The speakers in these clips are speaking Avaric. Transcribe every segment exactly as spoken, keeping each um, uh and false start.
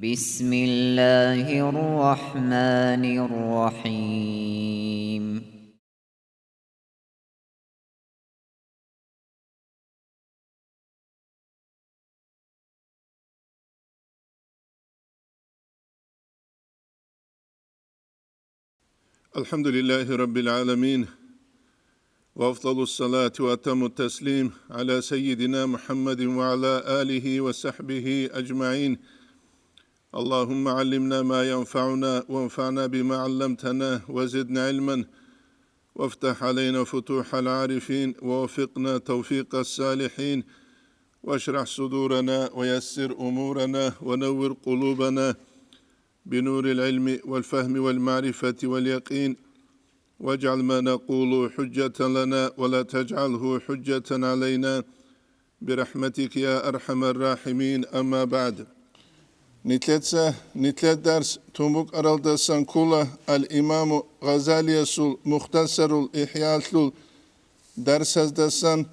بسم الله الرحمن الرحيم. الحمد لله رب العالمين، وأفضل الصلاة وأتم التسليم على سيدنا محمد وعلى آله وصحبه أجمعين. اللهم علمنا ما ينفعنا وانفعنا بما علمتنا وزدنا علما وافتح علينا فتوح العارفين ووفقنا توفيق الصالحين واشرح صدورنا ويسر أمورنا ونور قلوبنا بنور العلم والفهم والمعرفة واليقين، واجعل ما نقول حجة لنا ولا تجعله حجة علينا برحمتك يا أرحم الراحمين. أما بعد. Нилъеца, нилъер дарс тун букӀаралдасан ккола ал-Имаму Гъазалиясул Мухтасарул ИхӀялъул дарсаздасан.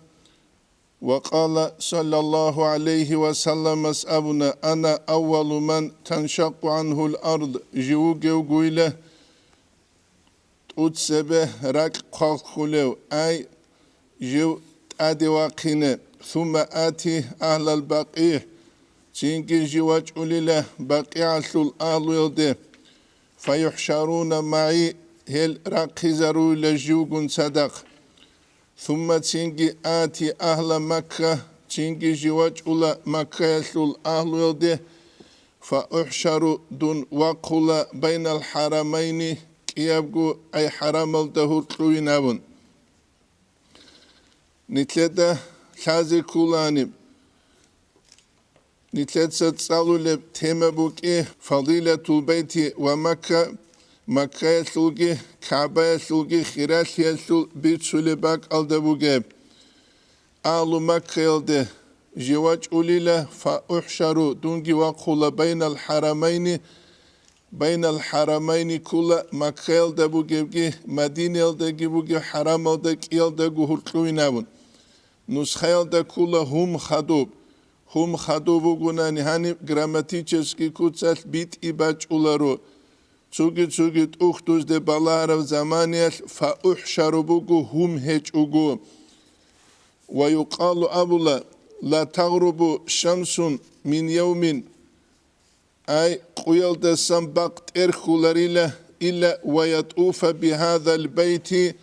Ва къала саллаллагьу гӀалайгьи ва салламас абуна: «Ана аввалу ман таншакъу гӀангьул ард», жив вугевгойила тӀуцебе ракь хъвалхьулев, ай, жив тӀаде вахъине, сумма ати агьлал бакъигь, цинги жив вачӀулила бакъигӀалъул агьлуялде, фаюхӀшаруна магӀи, гьел рахъизаруйила живгун цадахъ. Сумма цинги ати агьла Макка, цинги жив вачӀула Маккаялъул агьлуялде, фаухӀшару, дун вахъула, байнал хӀарамайни, кӀиябго ай хӀарамалда гьуркьуйин абун. Нилъеда лъазе кколааниб. Нилъеца цӀалулеб тема букӀи фадилатул байти ва Макка, Маккаялъулги КагӀбаялъулги хиралъиялъул бицулеб бакӀалда бугеб. Агьлу Маккаялде жив вачӀулила, фаухӀшару, дунги вахъула, байнал хӀарамайни, байнал хӀарамайни ккола Маккаялда бугебги, Мадинаялдаги бугеб хӀарамалда кӀиялдаго гьуркьуйин абун. Нусхаялда ккола гьум хадуб. Гьум хадуб бугунани гьаниб грамматический куцалъ битӀи бачӀуларо. Цуги-цуги тӀухьдузде балагьараб заманиялъ фаухӀшару буго гьум гьечӀого. Ва юкъалу абула: «Ла тагърубу шамсун мин явмин», ай, къуялдасан бакъ тӀерхьуларила, илла ва ятӀуфа бигьадал байти,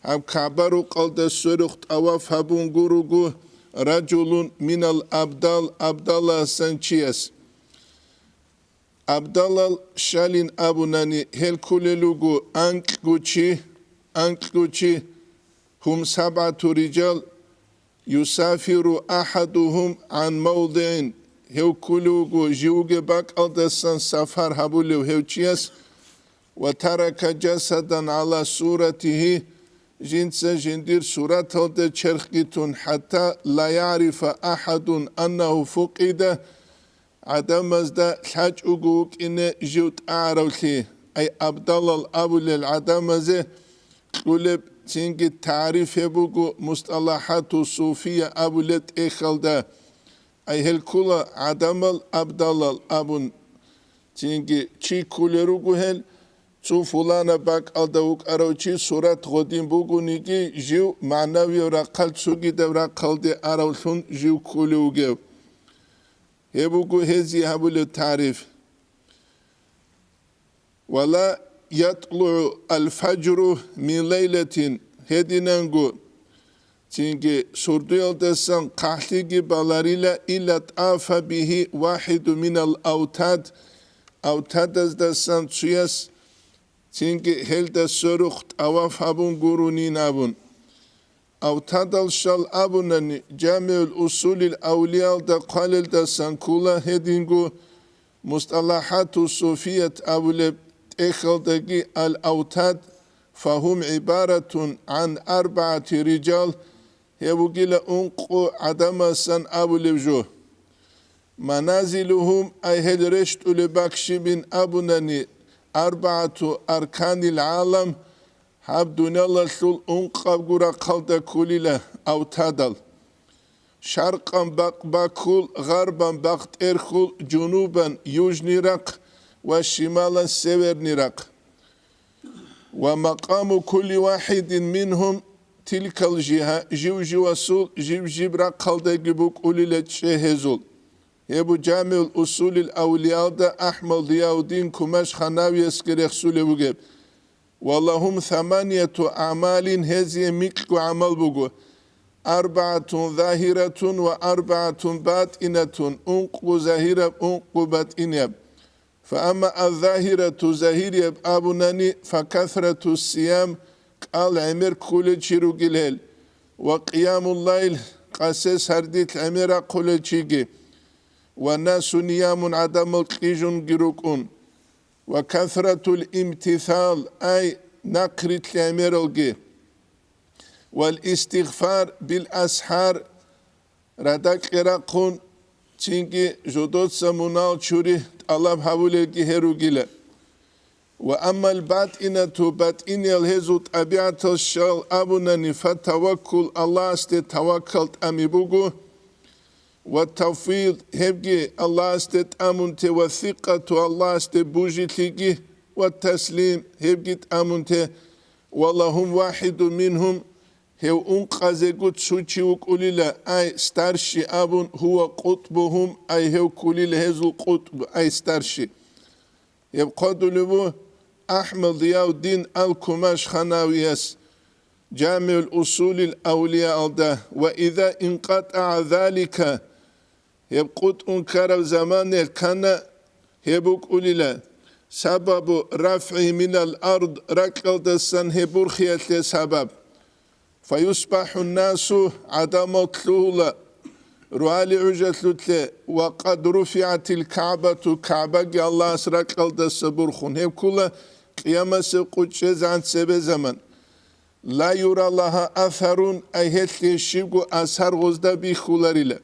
гьаб КагӀба рукъалда сверухъ тӀаваф гьабун гуруго, ражулун минал абдал, абдаласан чияс. Абдалал щалин абунани, гьел кколел руго анкьго чи, анкьго чи, гьум сабгӀату рижал, юсафиру ахӀадугьум гӀан мавдигӀин, гьев кколев вуго живго бакӀалдасан сафар гьабулев гьев чияс, ва тарака жасадан гӀала суратигьи, жинца жиндир сураталда черхги тун, хӀатта ла ягӀрифа ахӀадун аннагьу фукъида, гӀадамазда лъачӀого вукӀине жив тӀагӀаравлъи, ай абдалал абулел гӀадамазе кьулеб цинги тагӀриф гьеб буго мусталахӀату суфия абулеб тӀехьалда, ай гьел ккола гӀадамал абдалал абун. Цинги чи ккулел руго гьел, цо фулана бакӀалда вукӀарав чи сурат гъодин бугониги, жив магӀнавияв рахъал цогидаб рахъалде аравлъун жив ккулев вугев. Гьеб буго гьезие гьабулеб тагӀриф. «Ва ла ятлугӀу аль-фажру мин лайлатин», гьединанго, цинги сордоялдасан хъахӀлъиги баларила, илла тӀафа бигьи вахӀиду минал автад, автадаздасан цояс цинги гьелда сверухъ тӀаваф гьабун гурунин абун. Автадал щал абунани, ЖамигӀул Усулил Авлиялда хъвалелдасан ккола гьединго, мусталахӀату суфият абулеб тӀехьалдаги ал-автад, фагьум гӀибаратун гӀан арбагӀати рижал, гьеб бугила ункъо гӀадамасан абулеб жо. Маназилугьум, ай гьел рещтӀулеб бакӀ щибин абунани, арбагӀату арканил гӀалам, гьаб дуниялалъул ункъабго рахъалда кколила автадал. шаркъан бакъ бакул, гъарбан бакъ тӀерхьул, жунубан южный рахъ ва шималан северный рахъ. Ва макъаму кулли вахидин мингьум тилкал жигьа, жив-живасул жив-жиб рахъалдаги букӀулила чӀегьезул. Гьеб бу Жамиул Усулил Авлиялда АхӀмад Зияуддин Кумаш-Ханавиясги рехсулеб бугеб. Ва лагьум саманияту аъмалин, гьезие микьго гӀамал буго: арбагӀатун загьиратун ва арбагӀатун батӀинатун, ункъго загьираб, ункъго батӀинияб. Фа амма аз-загьирату, загьирияб абунани, фа касрату сиям, кӀал гӀемер ккулел чи ругел гьел, ва къиямул лайл, къасес гьардилъ гӀемер рахъулел чиги, ва насу ниямун, гӀадамал кьижунги рукӀун, ва касратул имтисал, ай, нахърилъи гӀемералги, вал истигъфар бил асхӀар, радакье рахъун, цинги жодоца мунал чури тӀалаб гьабулелги гьеругила. Ва аммал батӀинату, батӀиниял гьезул тӀабигӀатал щал абунани, фа таваккул, Аллагьасде таваккал тӀами буго, ва тавфид, гьебги Аллагьасде тӀамунте, ва сикъату, Аллагьасде бужилъиги, ва таслим, гьебги тӀамунте, ва лагьум вахиду мингьум, гьев ункъазего цо чи вукӀулила, ай старший абун, гьува къутӀбугьум, ай гьев ккулила гьезул къутӀб, ай старший. Гьеб хъвадулеб бу АхӀмад Зияуддин ал-Кумаш-Ханавияс Жамиул Усулил Авлияалда: ва иза инкъатӀагӀа залика, гьеб къутӀун ккараб заманаялъ ккана, гьеб букӀулила сабабу рафгӀи минал ард, ракьалдасан гьеб бурхиялъе сабаб. ФаюсбахӀу насу, гӀадамал лъугьула, ругьали гӀужалъулъе, ва къад руфигӀатил КагӀбату, КагӀбаги Аллагьас ракьалдаса бурхун, гьеб ккула къиямасеб къо чӀезегӀан цебе заман. Ла юра лагьа асарун, ай гьелъие щибго асар гъозда бихьуларила.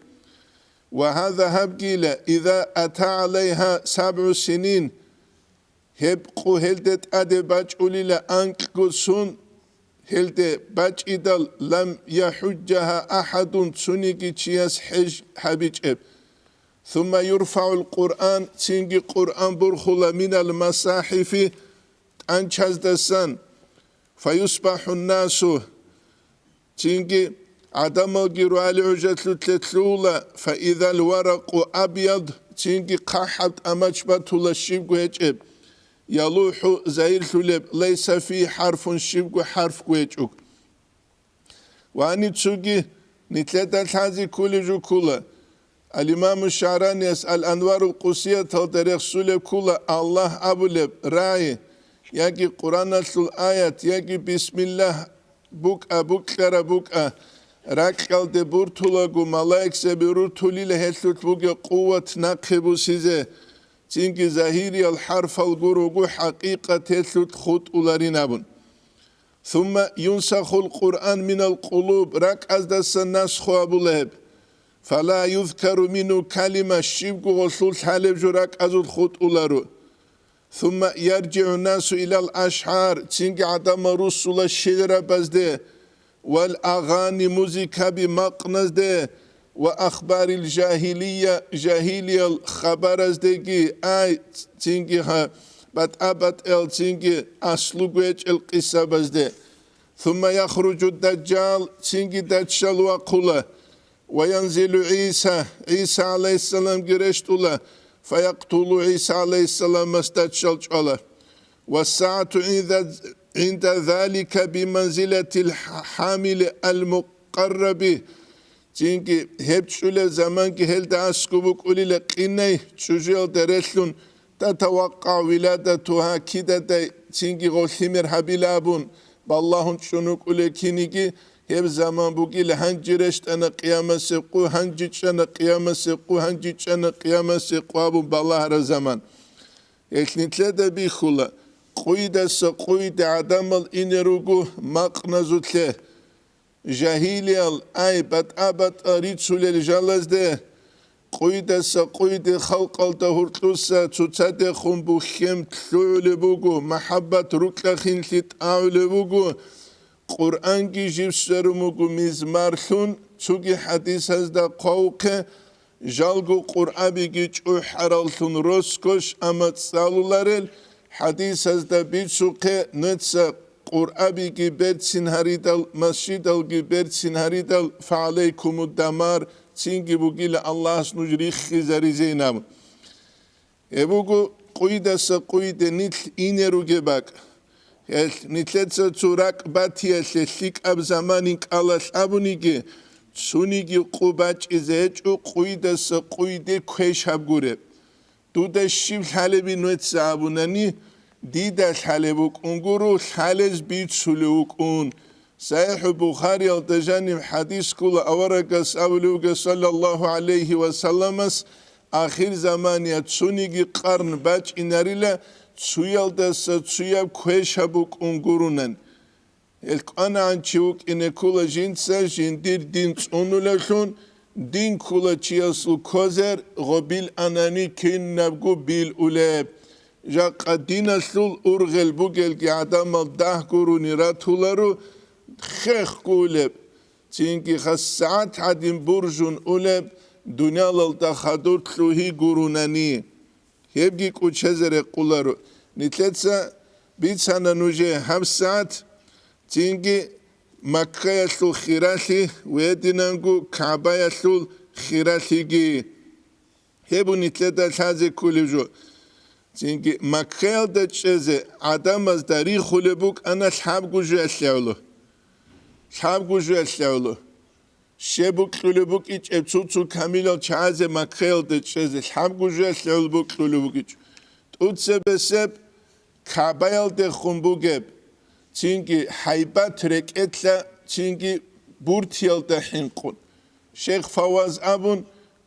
Ва гьаза гьабгила, иза ата гӀалайгьа сабгӀу синин, гьеб къо гьелде тӀаде бачӀулила анкьго сун, гьелде бачӀидал, лам яхӀужжагьа ахӀадун, цониги чияс хӀеж гьабичӀеб. Сумма юрфагӀул Къуръан, цинги Къуръан бурхула минал масахӀифи, тӀанчаздасан, фаюсбахӀун насу, цинги гӀадамалги ругьали гӀужалъулъе лъугьула, фаизал варакъу абьяд, цинги хъахӀаб тӀамач батула щибго гьечӀеб, ялухӀу, загьирлъулеб, лайса фи хӀарфун, щибго хӀарфго гьечӀого. Ва гьаниб цоги нилъеда лъазе кколеб жо ккула. Ал-Имаму ШагӀраниялъ Ал-Анварул Къудсияталда рехсулеб ккула Аллагь абулеб рагӀи, яги Къуръаналъул аят, яги бисмиллагь букӀа, букьараб букӀа, ракьалде буртулаго малаикзаби руртулила гьелъулъ бугеб къуват нахъе бусизе, цинги загьириял хӀарфал гурого хӀакъикъат гьелъулъ хутӀуларин абун. Сумма юнсахул Къуръан минал къулуб, ракӀаздаса насху абула гьеб. Фала юзкару мину калима, щибго гъолъул лъалеб жо ракӀазул хутӀуларо. Сумма яржигӀу насу илал ашгӀар, цинги гӀадамал руссула шилрабазде, вал агъани, музыкаби макъназде, ва ахбарил жагьилия, жагьилиял хабараздеги, ай, цинги гьа, батӀа-батӀиял, цинги аслу гьечӀел къисабазде. Сумма яхружу Дажжал, цинги Дажжал вахъула, ва янзилу ГӀиса, ГӀиса гӀалайгьиссаламги рещтӀула, фаякътулу, ГӀиса гӀалайгьиссаламас Дажжал чӀвала. Ва сагӀату гӀинда, гӀинда залика биманзилатил хӀамили ал-мукъарраби. Цинги гьеб чӀулеб заманги гьелда аскӀоб букӀулила къинай чӀужуялда релълъун, татавакъагӀу виладатугьа, кидадай цинги гъолъимер гьабила абун, балагьун чӀун вукӀулел киниги, гьеб заман бугила, гьанже рещтӀана къиямасеб къо, гьанже чӀана къиямасеб къо, гьанже чӀана къиямасеб къо абун балагьараб заман. Гьелъ нилъеда бихьула, къуйдаса къуйде гӀадамал ине руго макъназулъе. Жагьилиял, ай, батӀа-батӀа рицулел жалазде, къуйдаса къуйде халкъалда гьуркьуса цоцадехун бухьем лъугӀулеб буго, махӀаббат рукьа-хинлъи тӀагӀулеб буго, Къуръанги жив сверун буго мизмарлъун, Цоги хӀадисазда хъвавухъе, жалго къуръабиги чӀухӀараллъун росгош, амма цӀалуларел хӀадисазда бицухъе, нуца къуръабиги берцин гьаридал, масжидалги берцин гьаридал, фагӀалайкумуддамар, цинги бугила Аллагьас нуж риххизаризейин абун. Гьеб буго къуйдаса къуйде нилъ ине ругеб бакӀ. Гьелъ нилъеца цо ракӀ батиялъе лъикӀаб заманин кӀалалъ абуниги, цониги къу бачӀизе гьечӀо къуйдаса къуйде квешаб гуреб. Дуда щиб лъалебин вецца абунани, дида лъалеб букӀун гуро, лъалез бицулев вукӀун. СахӀихӀу Бухариялда жаниб хӀадис ккола, аварагас абулев вуго, саллаллагьу гӀалайгьи ва салламас, ахир заманият цониги къарн бачӀинарила, цуялдаса цуяб квешаб букӀун гурунан. Гьел кӀванагӀан чи вукӀине ккола жинца жиндир дин цӀунулевлъун, дин ккола чиясул козер, гъобил анани кинабго бил улеб. Жакъа диналъул ургъел бугелги гӀадамал дагь гуруни ратуларо, хехго улеб, цинги хас сагӀат гӀадин буржун улеб, дуниялалда хадур лъугьи гурунани. Гьебги кӀучезе рекъоларо. Нилъеца бицана нужее гьабсагӀат, цинги Маккаялъул хиралъи, гьединанго КагӀбаялъул хиралъиги. Гьеб нилъеда лъазе кколеб жо. Цинги Маккаялда чӀезе гӀадамазда рихулеб букӀана лъабго жоялъе гӀоло. Лъабго жоялъе гӀоло. Щеб букьулеб букӀичӀеб цо-цо камилал чагӀазе Маккаялда чӀезе лъабго жоялъе гӀоло букьулеб букӀичӀо. ТӀуцебесеб КагӀбаялдехун бугеб, цинги гьайбат рекӀелъа, цинги буртиялда хӀинкъун. Шейх Фаваз абун,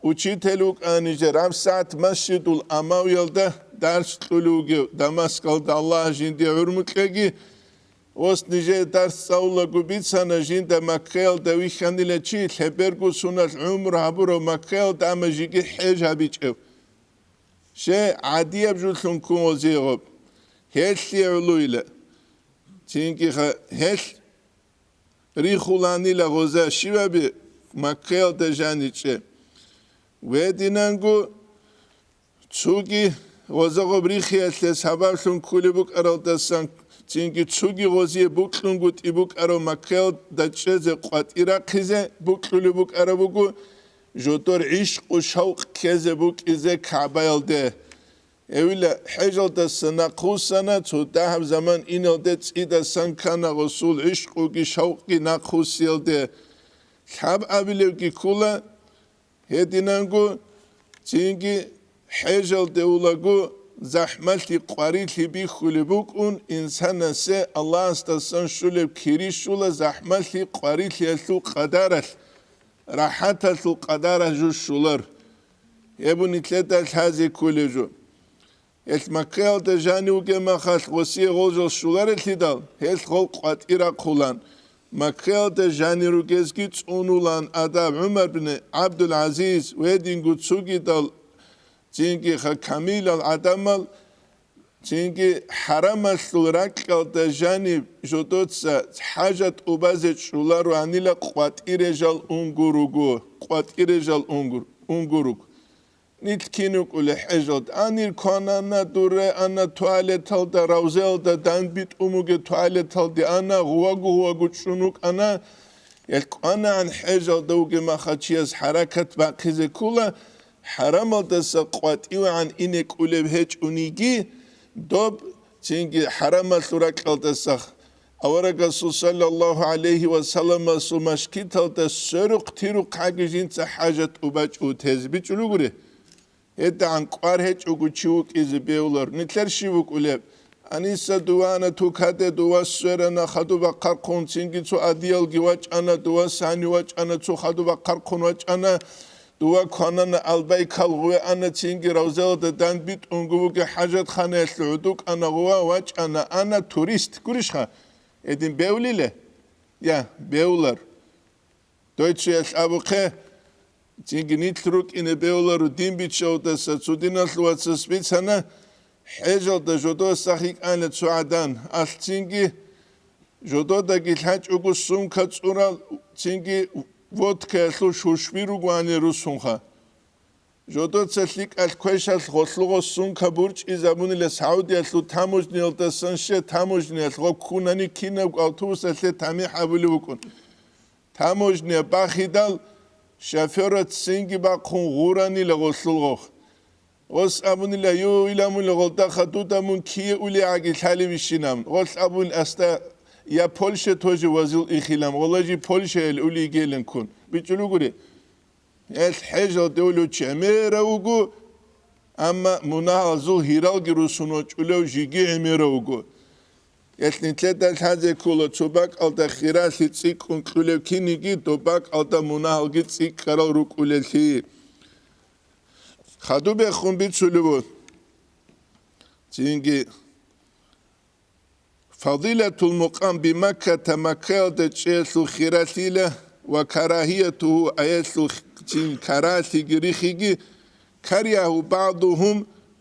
учитель вукӀана нижер гьабсагӀат Масжидул Амавиялда дарс кьулев вугев, Дамаскалда, Аллагь жинде гӀумру кьеги, ос нижее дарс цӀалулаго бицана, жинда Маккаялда вихьанила чи, лъеберго соналъ гӀумру гьабурав Маккаялда, амма жеги хӀеж гьабичӀев. Щай гӀадияб жолъун ккун гъозие гъоб. Гьелъие гӀолойила. Цинги ха-, гьелъ рихуланила гъоза щиваби Маккаялда жаничӀе. Гьединанго цоги гъоза гъоб рихиялъе сабаблъун кколеб букӀаралдасан, цинги цоги гъозие букьунгутӀи букӀарав Маккаялда чӀезе къватӀир рахъизе букьулеб букӀараб буго, жодор гӀишкъу-шавкъ ккезе букӀизе КагӀбаялде. Эвила хӀежалдаса нахъвуссана, цо дагьаб заман иналде цӀидасан ккана гъосул гӀишкъуги шавкъги нахъвуссиялде. Лъаб абилебги ккола, гьединанго цинги хӀежалде улаго захӀмалъи къварилъи бихьулеб букӀун, инсанасе Аллагьасдасан щулеб кири щула захӀмалъи къварилъиялъул къадаралъ, рахӀаталъул къадаралъ жо щулар. Гьеб нилъеда лъазе кколеб жо. Гьелъ Маккаялда жанив вугеб махалъ гъосие гъол жал щуларелъидал, гьелъ гъол къватӀир рахъулан, Маккаялда жанир ругезги цӀунулан адаб ГӀумар бин ГӀабдул-ГӀазиз ва гьединго цогидал, цинги ха-, камилал гӀадамал, цинги хӀарамалъул ракьалда жаниб жодоца хӀажат тӀубазе чӀолароанила къватӀире жал унгур руго, къватӀире жал унгур, унгур руго. Нилъ кин вукӀулел хӀежалда? Анир кванана, дуре ана туалеталда, равзаялда данбитӀун бугеб туалеталде ана, гъувагу-гъувагу чӀун вукӀана. Гьел кӀванагӀан хӀежалда вугеб махалъ чияс хӀаракат бахъизе ккола, хӀарамалдаса къватӀивегӀан ине кӀолеб гьечӀониги, доб цинги хӀарамалъул ракьалдаса. Аварагасул саллаллагьу гӀалайгьи ва салламасул машгиталда сверухъ-тирухъ гьаги жинца хӀажат тӀубачӀо тезе бичӀчӀулев гури. ГьедигӀан кӀвар гьечӀого чи вукӀизе бегьулар. Нилъер щив вукӀулеб? Аниса дувана тукаде, дува сверана, хадуб бахъархъун, цинги цо адиялги вачӀана, дува сани вачӀана, цо хадуб бахъархъун вачӀана, дува кванана, албай кал гъуве ана, цинги равзалда данбитӀунго вугеб хӀажатханаялъе гӀодукӀана, гъува вачӀана, ана, турист, гурищха? Гьедин бегьулиле? Я, бегьулар. Дой цоял абухъе, цинги нилъ рукӀине бегьуларо дин биччавдаса, цо диналъул вацас бицана, хӀежалда жодоса хикӀана цо гӀадан, алъ цинги жододаги лъачӀого сумка цӀурал, цинги Водкаялъул шушби ругоани русунха. Жодоца лъикӀалъ квешалъ гъолъуго сумка бурчӀизабунила Саудиялъул таможниялдасан, ще таможниялъ гъоб ккунани кинабго автобусалъе тамихӀ гьабулев вукӀун. Таможния бахидал, шофёрат цинги бахъун гъуранила гъолъул гъохъ. Гъос абунила, ю, иламула гъолдаха дуда мун кие ули гӀаги лъалевищинам. Гъолъ абун аста, я Польше тоже возил ихилам, гъола жи Польшаял ули гелен ккун. БичӀулугури. Гьел хӀежалде улев чи гӀемерав вуго, амма мунагьалзул гьиралги русун вачӀулев жиги гӀемерав вуго. Гьел нилъеда лъазе ккола цо бакӀалда хиралъи цӀикӀкӀун кьулев киниги, доб бакӀалда мунагьалги цӀикӀкӀарал рукӀулеллъи. Хадубехун бицулев вуго. Цинги, фадилатул мукъам би Макката, Маккаялда чӀеялъул хиралъила ва карагьиятугьу, аялъул цин карагьлъиги рихиги, каригьагьу багӀдугьум,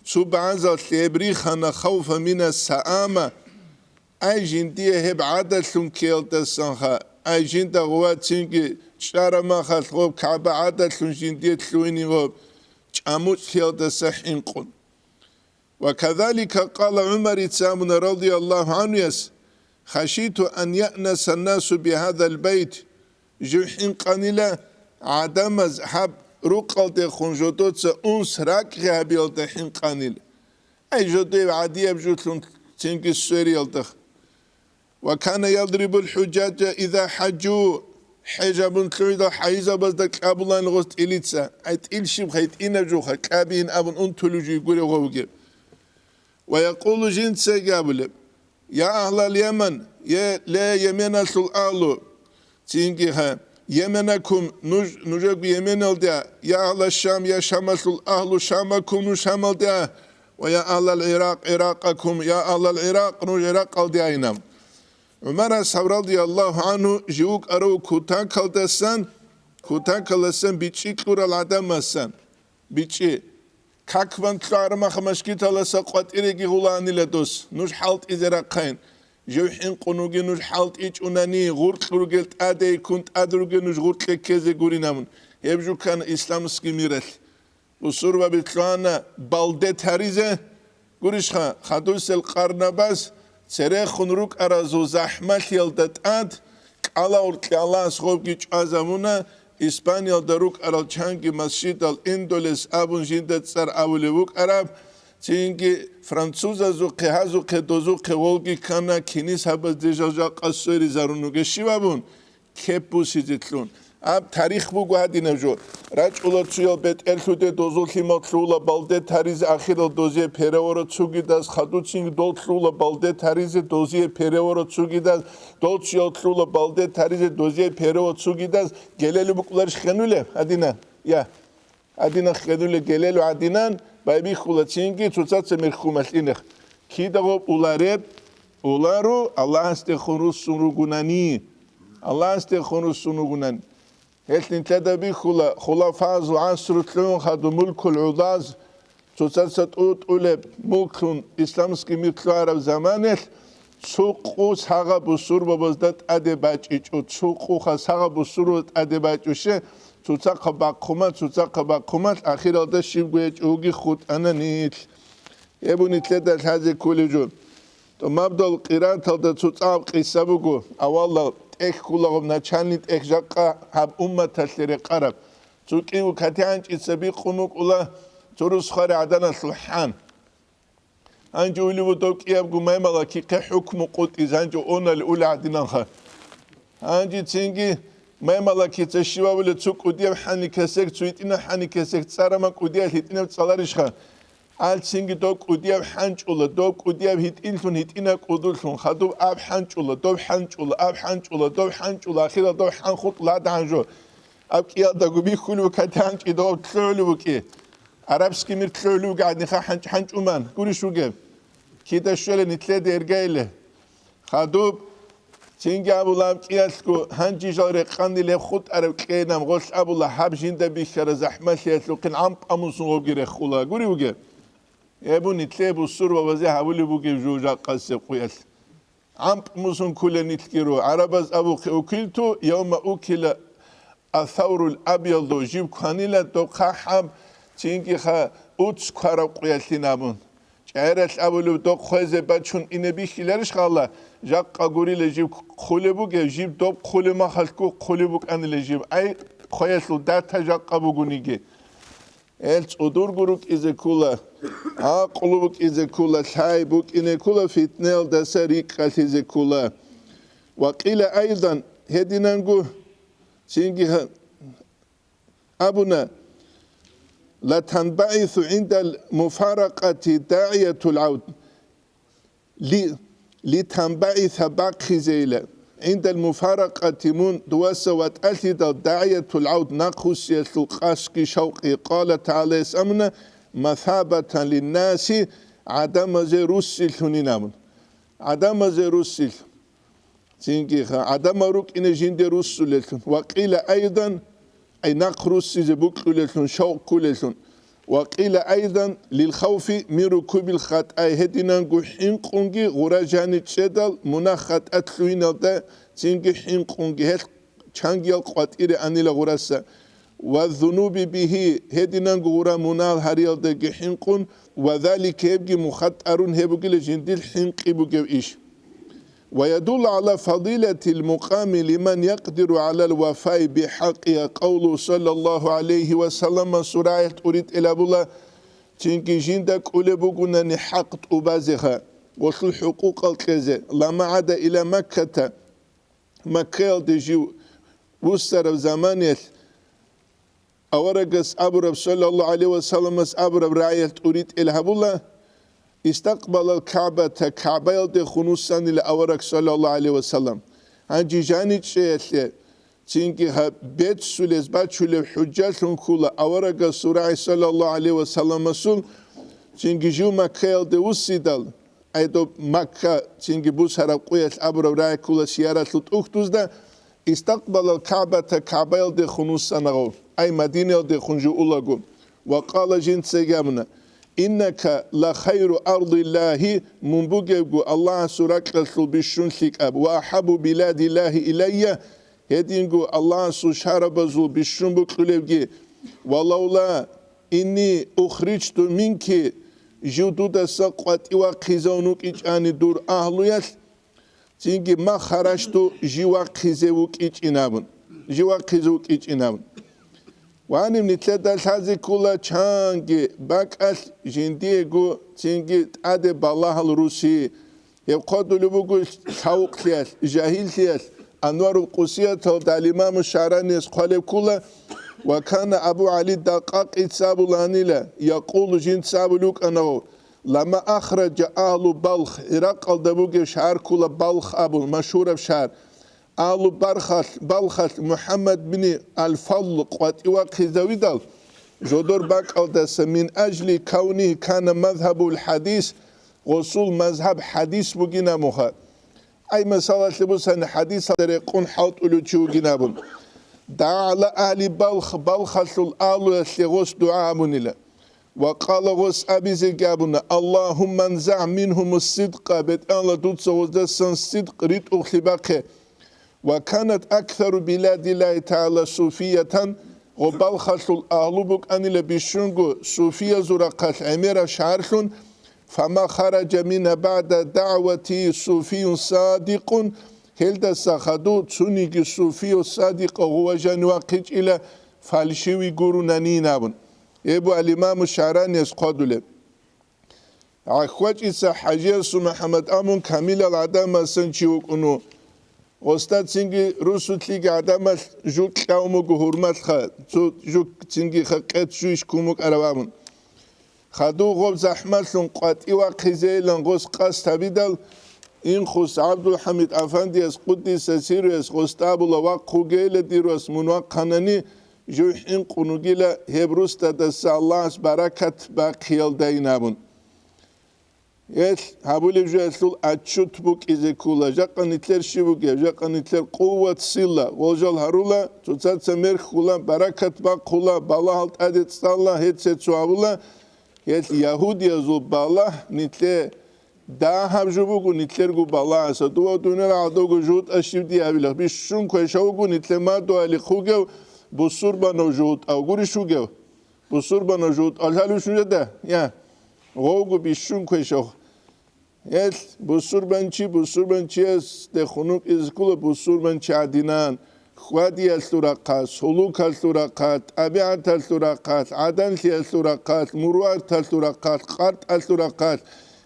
цо багӀазал гьеб рихана, хавфа мина саама, ай жиндие гьеб гӀадалъун ккеялдасанха, ай жинда гъувацинги чӀарамахалъ гъоб КагӀба гӀадалъун жиндие лъугьинин гъоб чӀамуцӀлъиялдаса хӀинкъун. Ва казалика къала ГӀумарица абуна радияллагьу гӀанхуяс, хашиту ан яънаса насу бигьадал байт, жив хӀинкъанила гӀадамаз гьаб рукъалдехун жодоца унс ракӀгӀи гьабиялда хӀинкъанила. Ай, жодев гӀадияб жулъун цинги свериялдах. Ва кана ядрибул хӀужжажа иза хӀажжу, хӀеж абун лъугӀидал хӀайизабазда кьабулан гъос тӀилица. Ай, тӀил щибха, гьитӀинаб жуха, кьабиин абун унтулев жий гурев гъовги. Ва якъулу, жинцаги абулеб: «Я агьлал Яман, е, ле, Йеменалъул агьлу». Цинги гьа, Йеменакум, нуж, нужеги Йеменалде, я агьла Шам, я Шамалъул агьлу, Шамакум, нуж Шамалде, ва я агьлал ГӀиракъ, ГӀиракъакум, я агьлал ГӀиракъ, нуж ГӀиракъалде айна. ГӀумар асхӀаб радияллагьу гӀанху жив вукӀарав кутакалдасан, кутакалдасан бичӀчӀи кьурал гӀадамасан, бичӀчӀи. Как ван лъугӀармаха машгиталаса къватӀиреги гъулаанила дос, нуж хӀалтӀизе рахъайн. Жив хӀинкъун вугин нуж хӀалтӀичӀунани, гъуркь ругел тӀадейккун тӀад ругел нуж гъуркье ккезе гуринамун. Гьеб жукан исламский миралъ. Бусурбаби лъугьана балде таризе, гурищха, хадусел къарнабаз церехун рукӀаразул захӀмалъиялда тӀад кӀалауркьи Аллагьас гъобги чӀвазабуна, Испаниялда рукӀарал чанги масжидал Индолес абун жинда цӀар абулев вукӀараб, цинги французазухъе, гьазухъе, дозухъе гъолги ккана, кинисабазде жал жакъа сверизарун ругел щиб абун, кеп бусизе лъун. Аб тарих буго гьадинаб жо. РачӀула цуял бетӀерлъуде дозул лъимал лъугьула балде таризе, ахирал дозие переворот цугидаз, хадуцин дол лъугьула балде таризе, дозие переворот цугидаз, дол цуял лъугьула балде таризе, дозие переворот цугидаз, гелелу букӀуларищ хенуле гьадина? Я. Гьадинах хьедулел гелелу гьадинан байбихьула цинги цоцаца мерхьумалъинах. Кида гъоб улареб? Улару Аллагьасдехун руссун ругунани. Аллагьасдехун руссун ругунани. Гьелъ нилъеда бихьула, хулафазул гӀасру лъугӀун хадуб мулкул гӀудаз, цоцаца тӀутӀулеб мулклъун исламский мир лъугӀараб заманалъ, цо къу сагъа бусурбабазда тӀаде бачӀичӀо, цо къуха сагъа бусурбабазда тӀаде бачӀуще, цоцахъа бахъума, цоцахъа бахъумалъ, ахиралда щибго гьечӀоги хутӀана нилъ. Гьеб нилъеда лъазе кколеб жо. Томабдал къираталда цоцӀаб къиса буго, авалал тӀехь ккулагъуб начальный тӀехь жакъа гьаб умматалъе рекъараб. Цо кӀиго категӀанчӀица бикъун букӀула цо рус хвари гӀаданалъул хӀан. Гьанже улев вуго дов кӀиябго маймалакихъе хӀукму къутӀизе, гьанже онали ули гӀадинанха. Гьанже цинги маймалакица щивабулеб цо кӀудияб хӀани кесек, цо гьитӀинаб хӀани кесек цӀарама кӀудияб гьитӀинаб цӀаларищха? Алцинги доб кӀудияб хӀанчӀула, доб кӀудияб гьитӀинлъун, гьитӀинаб кӀудулъун, хадуб аб хӀанчӀула, доб хӀанчӀула, аб хӀанчӀула, доб хӀанчӀула, ахирал доб хӀан хутӀ ладгӀан жо. Аб кӀиялдаго бихьулев вукӀа, хӀанчӀи доб лъугӀулев вукӀи. Арабский мир лъугӀулев вугӀадниха хӀанчӀ-, хӀанчӀуман, гурищ вугеб? Кида щвела нитлъеде иргайиле? Хадуб, цинги абула аб кӀиялъго, гьанжи жал рекъанилеб хутӀараб кьейнаб гъолъ абула гьаб жинда бихьара захӀмалъиялъухъин гӀампӀамусун гъобги рехула. Гури вугеб? Эбу нитлъе бусурбабазе гьабулеб бугеб жужахъасеб къуялъ. ГӀампӀ мусун ккулел нилъги ру. ГӀарабаз абухъе укилту, явма укила Асаврул абиялдо жиб кванила дохъа хӀаб, цинги-ха уц квараб къуялъин абун. ЧӀайралъ абулев дохъ хвезе бачун ине бихьиларищ гъала, жакъа гурила жиб хъулеб бугев, жиб доб хъулеб махалъго хъулеб букӀанила жиб, ай, хвеялъул дата жакъа бугониги. Эл цӀудурго рукӀизе ккула, гӀакълу букӀизе ккула, лъай букӀине ккула, фитнаялдаса рикӀкӀалъизе ккула. Ва къила айдан, гьединанго, цинги гьа-, абуна, ла танбагӀису гӀиндал муфаракъати дагӀиятул гӀавд. Ли-, литанбагӀиса бахъизейила, гӀиндал муфаракъати мун дуваса ватӀалъидал дагӀиятул гӀавд нахъусиялъул къасги шавкъи, къала тагӀалаяс амуна, масабатан линнаси, гӀадамазе руссилъунин абун. ГӀадамазе руссилъ. Цинги-ха, гӀадамал рукӀине жинде руссулелъун. Ва къила айдан, ай нахъ руссизе букьулелъун, шавкъ ккулелъун. Ва къила айдан, лил хавфи мин рукубил хатӀай, гьединанго хӀинкъунги гъура жани чӀедал мунагь хатӀа лъугьиналда, цинги хӀинкъунги гьелъ чангиял къватӀире анила гъураса. Ва зунуби бигьи, гьединанго гъура мунагь гьариялдаги хӀинкъун, ва залика гьебги мухатӀарун гьеб бугила жиндир хӀинкъи бугев иш. Ва ядуллу гӀала фадилатил мукъами лиман якъдиру гӀалал вафаи бихӀакъигьа къавлу саллаллагьу гӀалайгьи ва саллама сурайил тӀуритӀел абула, цинги жинда кӀулеб бугунани хӀакъ тӀубазеха, гъолъул хӀукъукъал кьезе, ламагӀада ила Макката, Маккаялде жив вуссараб заманиялъ, аварагас абураб, саллаллагьу гӀалайгьи ва салламас абураб рагӀиялъ тӀуритӀел гьабула, истакъбалал КагӀбата, КагӀбаялдехун вуссанила авараг, саллаллагьу гӀалайгьи ва саллам. Гьанже жаничӀеялъе, цинги гьаб беццулез бачулеб хӀужжалъун ккула аварагасул рагӀи, саллаллагьу гӀалайгьи ва салламасул, цинги жив Маккаялде вуссидал, гӀедоб Макка цинги бусараб къуялъ абураб рагӀи ккула сияралъул тӀухьдузда, истакъбалал КагӀбата, КагӀбаялдехун вуссана гъов, ай Мадинаялдехун жугьулаго, ва къала жинцаги абуна, иннака ла хайру ардиллагьи, мун бугевго Аллагьасул ракьалъул бищун лъикӀаб, ва ахӀаббу биладиллагьи илайя, гьединго Аллагьасул шарабазул бищун букьулевги, ва лавла инни ухриджту минки, жив дудаса къватӀивахъизавун вукӀичӀани дур агьлуялъ, цинги ма хараджту жив вахъизе вукӀичӀин абун, жив вахъизе вукӀичӀин абун. Ваниб нилъеда лъазе ккула чанги бакӀалъ жиндиего цинги тӀаде балагьал руси, гьеб хъвадулеб буго лъавукълъиялъ, жагьиллъиялъ, Анварул Къусияталда ал-Имаму ШагӀраниялъ хъвалеб ккула, ва кана Абу ГӀали Дакъакъица абуланила, якъулу жинца абулев вукӀана гъов, лама ахраджа агьлу Балх, ГӀиракъалда бугев шагьар ккула Балх абун, машгьураб шагьар. Агьлу Бархалъ, Балхалъ МухӀаммад бин ал-Фадл къватӀивахъизавидал, жодор бакӀалдаса, мин ажли кавнигьи кана мазгьабул хӀадис, гъосул мазгьаб хӀадис бугин абунха. Ай масалалъе бусани хӀадисалда рекъон хӀалтӀулев чи вугин абун. ДагӀа гӀала агьли Балх, Балхалъул агьлуялъе гъос дугӀа гьабунила. Ва къала гъос абизеги абуна, Аллагьумма нзагӀ мингьумус сидкъа, БетӀергьанла дуца гъоздасан сидкъ ритӀухълъи бахъе. Ва канат аксару биладиллагьи тагӀала суфиятан, гъо Балхалъул агьлу букӀанила бищунго суфиязул рахъалъ гӀемераб шагьарлъун, фама хараджа мингьа багӀда дагӀвати суфиюн садикъун, гьелдаса хадув цониги суфияв садикъав гъов жанив вахъичӀила, фальшивый гурунанин абун. Гьеб буго ал-Имаму ШагӀраниялъ хъвадулеб. ГӀахьвачӀица ХӀажиясул МухӀаммад абун камилал гӀадамасан чи вукӀун ву. Гъосда цинги русулъиги гӀадамалъ жу кьавун буго гьурмалъха, цо жу цинги къец жуйищ ккун букӀараб абун. Хадув гъоб захӀмалъун къватӀивахъизейилан гъос къасд гьабидал, Инхус ГӀабдулхӀамид Афандияс, къуддиса сирруяс, гъосда абула, вахъугейила дир вас мун вахъанани, жив хӀинкъун вугила, гьеб русдадаса Аллагьас баракат бахъиялдайин абун. Гьелъ гьабулеб жоялъул отчет букӀизе ккола, жакъа нилъер щиб бугеб, жакъа нилъер къуват, сила, гъожал гьарула, цоцаца мерхьула, баракат бахъула, балагьал тӀаде цӀцӀала, гьеце цо гьабула, гьелъ ягьудиязул балагь нилъе дагьаб жо буго, нилъерго балагьаса, дова дуниял гӀадавго жутӀа щиб дие гьабилахъ, бищун квешав вуго нилъе мадугьали хъугев, Бусурбанав жугьутӀав гурищ вугев? Бусурбанав жугьутӀав лъалищ нужеда? Я. Гъовго бищун квешав. Гьел бусурбанчи, бусурбанчиясде хунукъизе ккола бусурбанчи гӀадинан, хьвадиялъул рахъалъ, сулукалъул рахъалъ, тӀабигӀаталъул рахъалъ, гӀаданлъиялъул рахъалъ, муругьаталъул рахъалъ, къартӀалъул рахъалъ,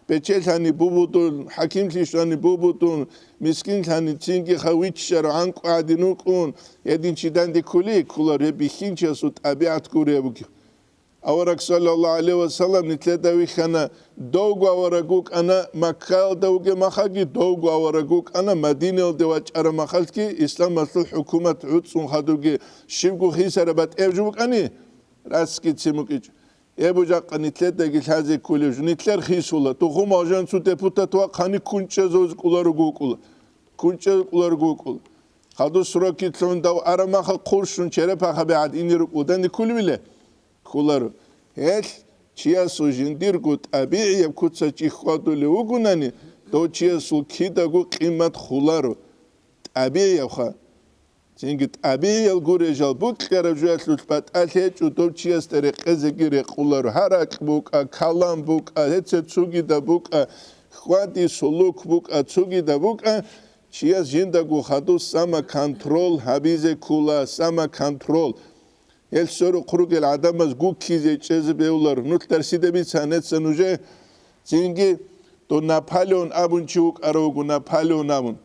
бечелъани бубудун, хӀакимлъи щвани бубудун, мискинлъани цинги хавиччарав гӀанкӀу гӀадин вукӀун, гьедин чи данде ккули, ккола реб бихьинчиясул тӀабигӀат гуребги. Авараг саллаллагьу гӀалайгьи ва саллам нилъеда вихьана, довго авараг вукӀана Маккаялда вугеб махаги, довго авараг вукӀана Мадинаялде вачӀараб махалъги, исламалъул хӀукумат гӀуцӀун хадубги, щибго хисараб батӀияб жо букӀани, расги цин букӀичӀо. Эбу жакъа нилъедаги лъазе кколеб жо, нилъер хисула, тухум алжан цо депутат вахъани кунчӀезулз кӀоларуго вукӀула. КунчӀезул кӀоларуго вукӀула. Хадур сроки лъун дав араб махал хъурщун черепахаби гӀад ине рукӀудан кколевиле? Кколаро. Гьелъ чиясул жиндирго тӀабигӀияб куца чи хьвадулев вугонани, дов чиясул кидаго къимат хуларо. ТӀабигӀиябха. Цинги тӀабигӀиял гурей жал букьараб жоялъулъ батӀалъи гьечӀо, дов чиясда рекъезеги рекъоларо. Гьаракь букӀа, калам букӀа, гьеце цогидаб букӀа, хьвади-сулук букӀа, цогидаб букӀа, чияс жиндаго хадуб самоконтрол гьабизе ккола, самоконтрол. Гьел сорухъ ругел гӀадамаз гуккизе чӀезе бегьулар. Нух дарсида бицан гьеца нужее. Цинги дов Наполеон абун чи вукӀарав вуго, Наполеон абун.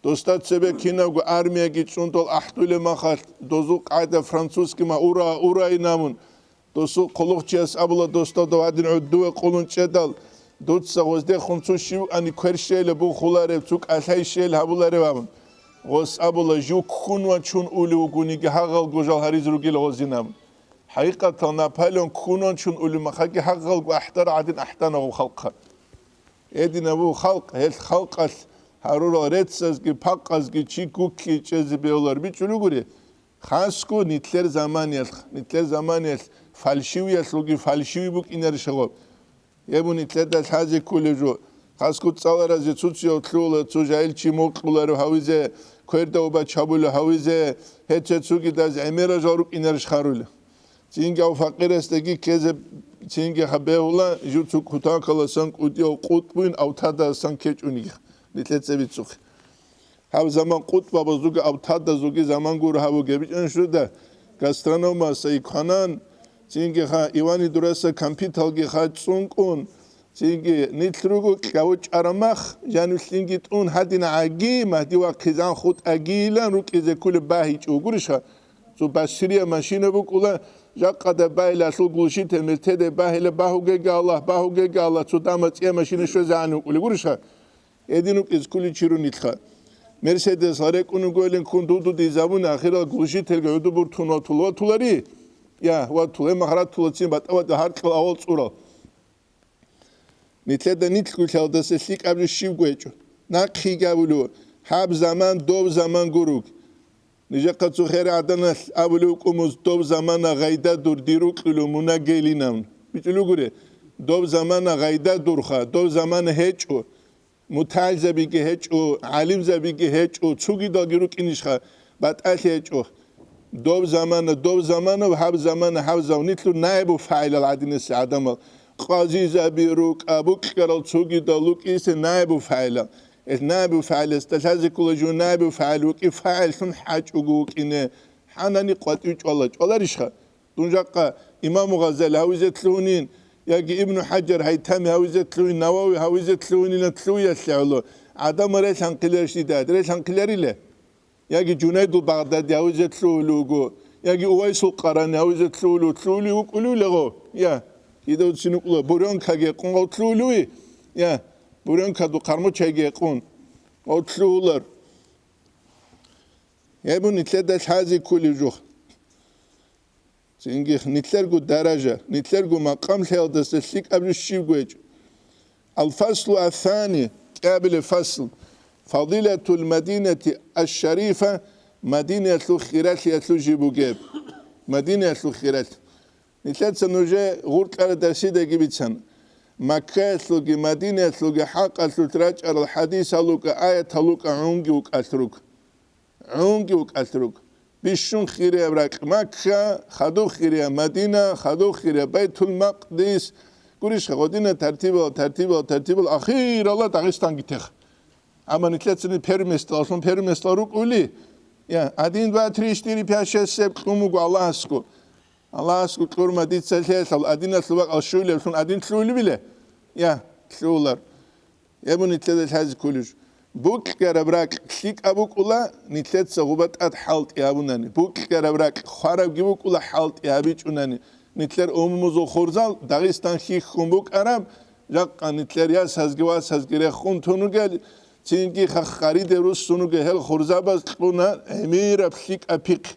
Досда цебе кинабго армияги чӀун дол ахӀдулеб махалъ, дозул къайда французский ма ура, ура инабун. Досул хъулухъчияс абула, досда дов гьадин гӀодове къулун чӀедал, дуца гъоздехун цо щив ани квер щейилеб бухуларев, цо кӀалъай щейил гьабуларев абун. Гъос абула, жив ккун вачун улев вугониги гьагъалго жал гьаризе ругел гъозин абун. ХӀакъикъатал Наполеон ккун вачун улев махаги гьагъалго ахӀдар гӀадин ахӀдана гъов халкъа. Гьединаб буго халкъ, гьел халкъалъ гьарурал реццазги пакъазги чи гукки чӀезе бегьулар бичӀчӀулугури, хасго нилъер заманиялъ, нилъер заманиялъ фальшивиялъулги фальшиви букӀинарищ гъоб? Гьеб нилъеда лъазе кколеб жо. Хасго цӀаларазе цуцияв лъугьула, цо жагьил чи мукьуларев гьавизе, квердав бачабулев гьавизе, гьече цугидаз гӀемерал жал рукӀинарищ харула. Цинги гьав факъирасдаги ккезе, цинги гьаб бегьула, жив цо кутакаласан кӀудияв къутӀбуин автадасан ккечӀониги, нилъеца бицухъе. Гьаб заман къутӀбабазулги автадазулги заман гуро гьабуге, бичӀчӀана шуда, гастрономаса икванан, цинги ха Ивани дураса компьютерги ха цӀункӀун, цинги нилъ руго кьаву чӀарамах, жанивлъинги тӀун гьадин гӀаги, Магьди вахъизан хутӀагийилан рукӀизе кколеб багьичӀо гуриша? Цо Басрия машина букӀула, жакъада байилалъул глушитель мертеде багьила, багьугега Аллагь, багьугега Аллагь, цо дама цӀия машина щвезегӀан вукӀули гуриша? Гьедин вукӀиз ккули чи рунилха. Мерседес гъарекӀун вугоилин ккун дудудизабуни, ахирал глушительги гӀуду буртун ватула, ватулари? Я, ватула, гьеб махратулацин батӀа-батӀа гьаркьал авал цӀурал. Нилъеда нилъгулъалдаса лъикӀаб жо щибго гьечӀо. Нахъеги абулев, гьаб заман дов заман гуруг. Нижехъа цо хер гӀаданалъ абулев вукӀун муз, дов замана гъайда дур, дир рукьулев мунагейилин абун. БичӀулев гури, дов замана гъайда дурха, дов замана гьечӀо. МутагӀилзабиги гьечӀо, гӀалимзабиги гьечӀо, цогидалги рукӀинищха, батӀалъи гьечӀо. Дов замана, дов замана ва гьаб замана, гьаб замана. Нилъер наибу фагӀилал гӀадинасел гӀадамал, къазизаби рукӀа, букьарал цогидал рукӀисе наибу фагӀилал. Ил наибу фагӀиласда лъазе ккола жо наибу фагӀил вукӀи, фагӀиллъун хӀачӀого вукӀине, хӀанани къватӀив чӀвала, чӀваларищха? Дун жакъа Имаму Гъазали гьавизе лъугьунин, яги Ибну ХӀаджар Гьайтами гьавизе лъугьин, Навави гьавизе лъугьунила лъугьиялъе гӀоло, гӀадамал релъанхъиларищ дида, релъанхъиларила? Яги Жунайдул Багъдади гьавизе лъугьулев вуго, яги Увайсул Къарани гьавизе лъугьулев, лъугьулев вукӀулев лагъо? Я, кида вуцин вукӀула, буренкаги гьекъун гъав лъугьулеви? Я, буренкаду хъармучайги гьекъун гъав лъугьулар. Гьеб нилъеда лъазе кколев жо. Цинги нилъерго даража, нилъерго макъамлъиялдаса лъикӀаб жо щибго гьечӀо. Ал-фаслу ас-сани, кӀиабилеб фасл, фадилатул Мадинати аш-Шарифа, Мадинаялъул хиралъиялъул жиб бугеб. Мадинаялъул хиралъ. Нилъеца нужее гъуркьараб дарсидаги бицана. Маккаялъулги Мадинаялъулги хӀакъалъулъ рачӀарал хӀадисал рукӀа, аятал рукӀа гӀунги вукӀалъ руго. ГӀунги вукӀалъ руго. Бищун хирияб ракь Макка, хадуб хирияб Мадина, хадуб хирияб Байтул-Макъдис. Гурищха, гъодина тартибал, тартибал, тартибал, ахиралда Дагъистанги тех. Амма нилъецани первый месталъун, первый местал рукӀули, я, один, два, три, четыре, пять, шесть, семь кьун буго Аллагьасго. Аллагьасго кьурма дица лъелъал, адиналъул бакӀал щулевлъун адин лъугьулебила? Я, лъугьулар. Гьеб нилъеда лъазе кколищ. Букьараб ракь лъикӀаб букӀула, нилъеца гъуба тӀад хӀалтӀи гьабунани. Букьараб ракь хварабги букӀула, хӀалтӀи гьабичӀунани. Нилъер умумузул хурзал Дагъистан хьихьун букӀараб, жакъа нилъер ясазги васазги рехун тун ругел, цинги хаххариде руссун ругел гьел хурзабаз кьуна гӀемераб лъикӀаб пихъ.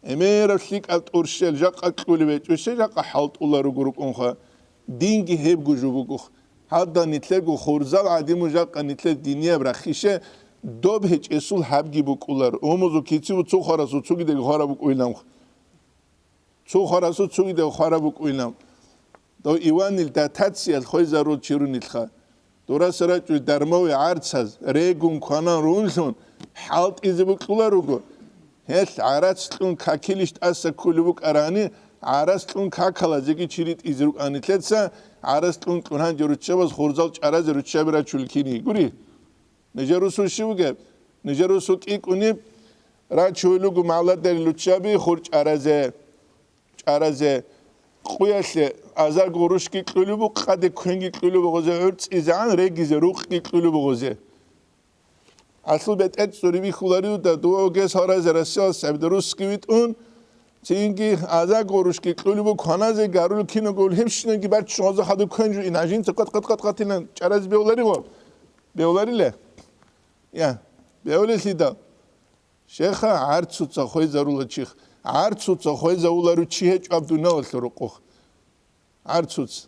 ГӀемераб лъикӀаб тӀурщел жакъа кьулеб гьечӀо, щай жакъа хӀалтӀула руго рукӀунха? Динги гьебго жо бугоха. Гьадал нилъерго хурзал гӀадиму жакъа нилъер динияб рахише доб гьечӀесул гьабги букӀулар. Умузул кициву цо хварасул цогидеги хвараб букӀуйиланха. Цо хварасул цогидеги хвараб букӀуйилан. Дов Иванил дотациялъ хвезарул чи рунилха. Дураса рачӀуй дармове гӀарцаз, регун кванан рунлъун, хӀалтӀизе букьула руго. Гьелъ гӀарац кьун какилищ тӀаса ккулеб букӀарани, гӀарац кьун какалазеги чи ритӀизе рукӀани лъеца, гӀарац кьун кьун гьанже руччабаз хурзал чӀаразе руччаби рачулел кини гури. Нижер русул щив вугеб? Нижер русул кӀикӀуниб рачулел руго магӀладерил руччаби хур чӀаразе. ЧӀаразе, къуялъе азарго гъурущги кьулеб бу, къаде квенги кьулеб бугъузе гӀурцӀизегӀан регизе рукъги кьулеб бугъузе. Гьалъул бетӀер цӀури бихьулариуда, дова вугес гьаразе Россиялас гӀебде русски витӀун, цинги азарго гъурущги кьулеб бу, кваназе гарулел киного гьебщинабги баччун гъоза хадуб квен жуин, гьажинца къат-къат-къат-къатилан чӀаразе бевларигъо? Бевлариле? Я, бевлелъидал. Щеха, гӀарцуца хвезарула чих. ГӀарцуца хвезавулару чи гьечӀо аб дуналалъа рукъух. ГӀарцуц.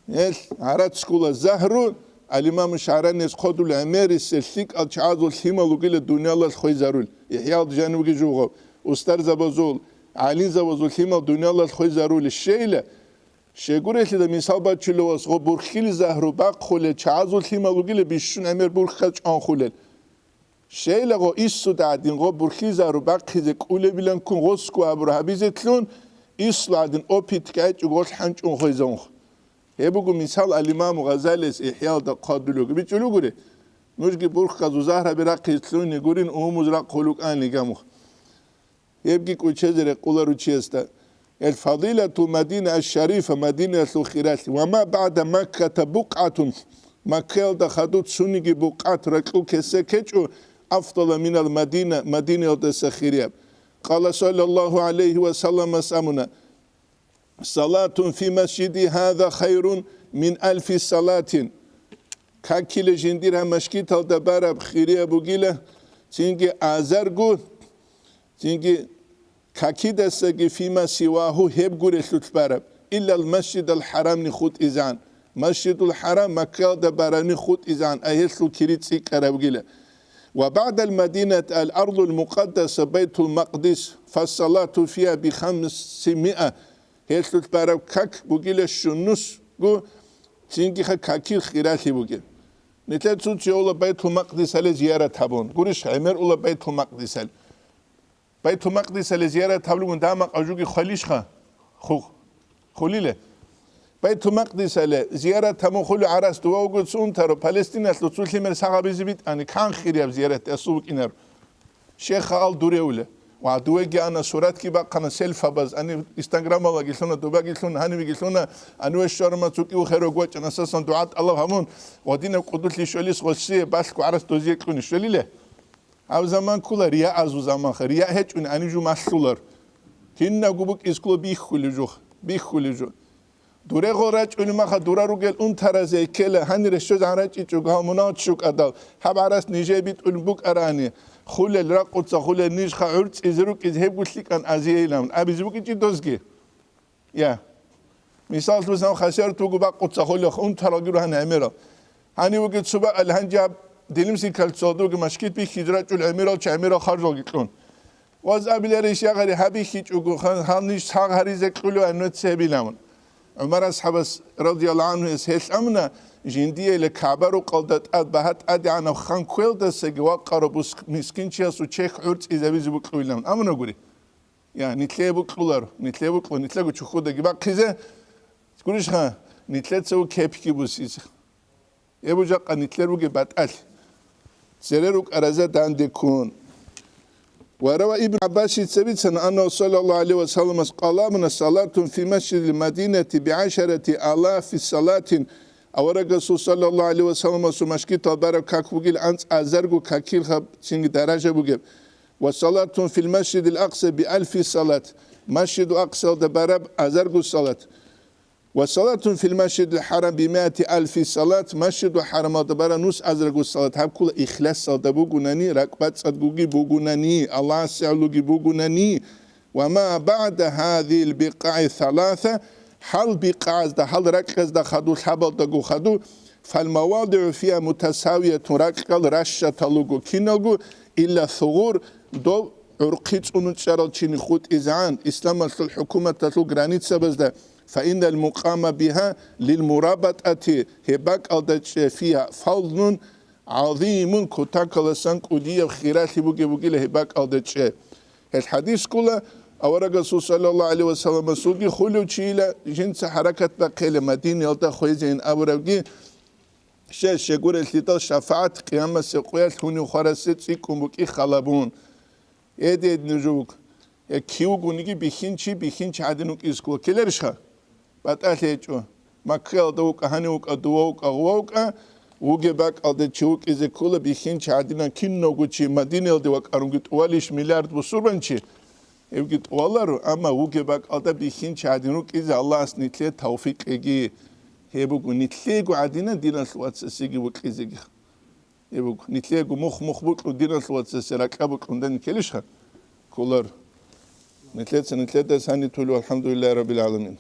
Гьел гӀарацгула загьру, ал-Имаму ШагӀранияс хъодул гӀемерисел лъикӀал чагӀазул лъимал вугила дуниялалъ хвезарул. ИхӀял жанивги жугъав, устарзабазул, гӀалимзабазул лъимал дуниялалъ хвезарули щейла, щегурелъида мисал бачулев вас гъо бурхьил загьру бахъулел чагӀазул лъимал вугила бищун гӀемер бурхьаз чӀванхулел. Щайлаго иссуда гӀадин гъо бурхьизару бахъизе кӀулебилан ккун гъосго абур гьабизетлъун, ислу гӀадин опит кьечӀого гъолъ хӀанчӀун хвезавунх. Гьеб буго мисал ал-Имаму Гъазалияс ИхӀяалда хъвадулев бичӀчӀулев гури. Нужги бурхъазул загьраби рахъизе лъугьине гурин, умумуз рахъулев кӀанилан гамухъ. Гьебги кӀучезе рекъоларев чиясда. Эл-Фадилатул Мадина аш-Шарифа, Мадинаялъул хиралъи. Ва ма баъда Макката букъатун, Маккаялда хадуб цониги букъат ракьул кесек гьечӀо, афдала минал Мадина, Мадинаялдаса хирияб. Къала саллаллагьу гӀалайгьи ва салламас абуна: «Салатун фи масжиди гьаза хайрун мин алфи салатин». Какила жиндир гьаб машгиталда бараб хирияб бугила, цинги азарго, цинги какидасаги фима сивагьу гьеб гурелъулъ бараб, иллал Масжидал ХӀарамни хутӀизегӀан. Масжидул ХӀарам Маккаялда барабни хутӀизегӀан, ай гьелъул кири цӀикӀкӀараб бугила. Ва баъдал Мадинат ал-Ардул Мукъаддаса Байтул Макъдис, фассалату фиа бихамсимиа, гьелъулъ бараб как бугила щунусго, цинги-ха какил хиралъи бугеб. Нилъер цуци ула Байтул Макъдисале зиярат гьабун. Гурищ, гӀемер ула Байтул Макъдисале. Байтул Макъдисале зиярат гьабулгун дагьа-макъа жуги хвалищха? Ху-, хулиле? Байтул Макъдисале зиярат гьабун хулев гӀарац дова вуго цо унтарав, Палестиналъул цо лъимер сагъабизе битӀани, кан хирияб зиярат асул букӀинар. Щеха ал дуревула. Ва дуеги ана суратги бахъана селфабаз, ани инстаграмалаги лъуна, дубаги лъуна, гьанивеги лъуна, ани вещарма цукӀив херог вачӀан асасан дугӀа тӀалаб гьабун, ва динаб кӀудулъи щолис гъосие балъго гӀарац дозие кьуни щолиле? Гьаб заман ккола рияазул заманха, рияа гьечӀони гьанив жо малъулар. Кинабго букӀиз ккола бихьулев жо, бихьулев жо. Дурегъул рачӀунеб маха дура ругел унтаразе ккела, гьанир щвезегӀан рачӀичӀого гьав мунагьал чукӀадал, гьаб гӀарац нижее битӀулеб букӀарани, хулел ракъуца хулел нижха гӀурцӀизе рукӀизе гьебго лъикӀан азиейилан абизе букӀинчӀи дозги. Я. Мисаллъун, хасият буго бакъуца холех унтарал гуро гьанир гӀемерал. Гьанив вугев цо бакӀал гьанже гьаб Делимский кольцоялда вугев машгит бихьизе рачӀул гӀемерал чи гӀемерал харжалги кьун. Ваз абиларищ ягъари гьабихьичӀого, хан-, гьаниж сагъ гьаризе кьулев гьануца гьебилавун. ГӀумар асхӀабас, радияллагьу гӀанху, гьес гьелъ амуна, жиндияле КагӀба рукъалда тӀад багьа тӀадегӀанаб хан кквелдасаги вакъараб бус-, мискинчиясул чехь гӀурцӀизабизе букьулилан. Амуна гури. Я, нилъее букьуларо, нилъее букьула, нилъего чухьудаги бахъизе. Гурищха, нилъецаго кепги бусизе. Эбу жакъа нилъер бугеб батӀалъи. Цере рукӀаразда данде ккун. Ва рава Ибн ГӀаббасица бицана, аннагьу саллаллагьу гӀалайгьи ва салламас къала абуна: «Салатун фи масжидил Мадинати бигӀашарати алафи салатин». Аварагасул саллаллагьу гӀалайгьи ва салламасул машгитал бараб как бугил анцӀазарго какил хаб цинги даража бугеб. «Ва салатун фил масжидил Акъса би алфи салат». Масжиду Акъсалда бараб азарго салат. «Ва салатун фил масжидил хӀарам би миати алфи салат», Масжиду хӀарамалда бара нус азарго салат, гьаб ккула ихласалда бугунани, ракӀбацӀцӀадгуги бугунани, Аллагьасе гӀолуги бугунани. «Ва ма багӀда гьазил бикъагӀи саласа», гьал бикъагӀазда, гьал ракьазда хаду, лъабалдаго хаду, «фал мавадигӀу фиха мутасавиятун», ракьал ращатал руго киналго, илла сугъур, доб гӀурхъи цӀунун чӀарал чини хутӀизегӀан, исламалъул хӀукуматалъул границабазда, «фаиннал мукъама биха лил мурабатӀати», гьеб бакӀалда чӀе, «фиха фазлун гӀазимун», кутакаласан кӀудияб хиралъи бугеб бугила гьеб бакӀалда чӀе. Гьел хӀадис ккола, аварагасул саллаллагьу гӀалайгьи ва салламасулги хулев чийила жинца хӀаракат бахъейила Мадинаялда хвезейин абурабги, щай щегурелъидал шафагӀат къиямасеб къоялъ гьунив хварасе цӀикӀкӀун букӀи халабун. Эдед нуж вуг. Э, кив вугониги бихьинчи, бихьинчи гӀадин вукӀизе ккола. Ккеларищха? БатӀалъи гьечӀо. Маккаялда вукӀа, гьанив вукӀа, дува вукӀа, гъува вукӀа, вугеб бакӀалда чи вукӀизе ккола бихьинчи гӀадинан кинавго чи Мадинаялде вакӀарунги тӀувалищ миллиард бусурбанчи? Эбги тӀуваларо, амма вугеб бакӀалда бихьинчи гӀадин рукӀизе Аллагьас нилъее тавфикъ кьеги. Гьеб буго, нилъеего гӀадинан диналъул вацасеги вукӀизеги. Гьеб буго, нилъеего мух-мух букьун диналъул вацасе ракьа букьун дани ккелищха? Кколар. Нилъеца нилъеда сани тулев, алхӀамдулиллагьи раббил гӀаламин.